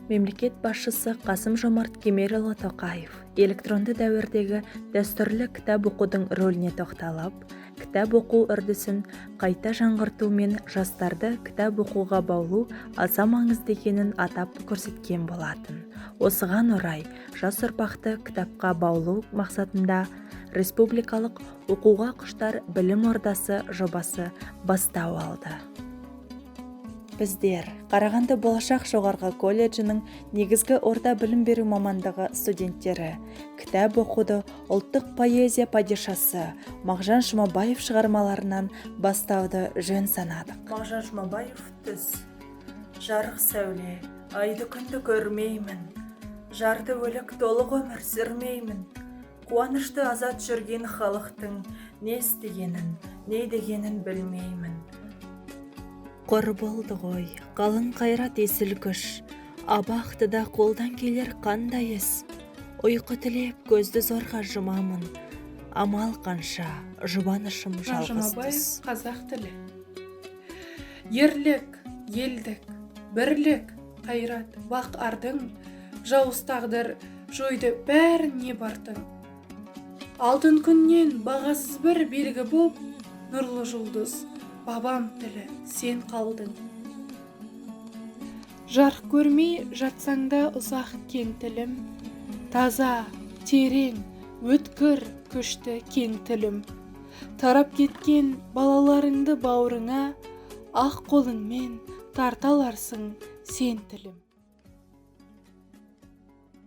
Мемлекет басшысы Қасым-Жомарт Кемелұлы Тоқаев электронды дәуірдегі дәстүрлі кітап оқудың рөліне тоқталып, кітап оқу үрдісін қайта жаңғырту мен жастарды кітап оқуға баулу аса маңызды екенін атап көрсеткен болатын. Осыған орай жас ұрпақты кітапқа баулу мақсатында республикалық «Оқуға құштар білім ордасы» жобасы бастау алды. Біздер, Қарағанды болашақ жоғарғы колледжінің негізгі орта білім беру мамандығы студенттері, кітап оқуды ұлттық поэзия падишасы Мағжан Жұмабаев шығармаларынан бастауды жөн санадық. Мағжан Жұмабаев, «Түс». Жарық сәуле, айды күнді көрмеймін, жарты өлік толық өмір сүрмеймін. Қуанышты азат жүрген халықтың не істегенін, не дегенін білмеймін. Қор болды ғой қалың қайрат, есіл күш, абақтыда қолдан келер қандай іс? Ұйқы тілеп көзді зорға жұмамын, амал қанша, жұбанышым Мағжан жалғыз Жұмабаев, түс. «Қазақ тілі». Ерлік, елдік, бірлік, қайрат, бақ ардың, жауыз тағдыр жойды бәрін, не бардың. Алтын күннен бағасыз бір белгі боп, нұрлы жұлдыз, бабам тілі, сен қалдың. Жарық көрмей жатсаң да ұзақ, кең тілім, таза, терең, өткір, күшті кең тілім. Тарап кеткен балаларыңды бауырыңа ақ қолыңмен тарта аларсың сен, тілім.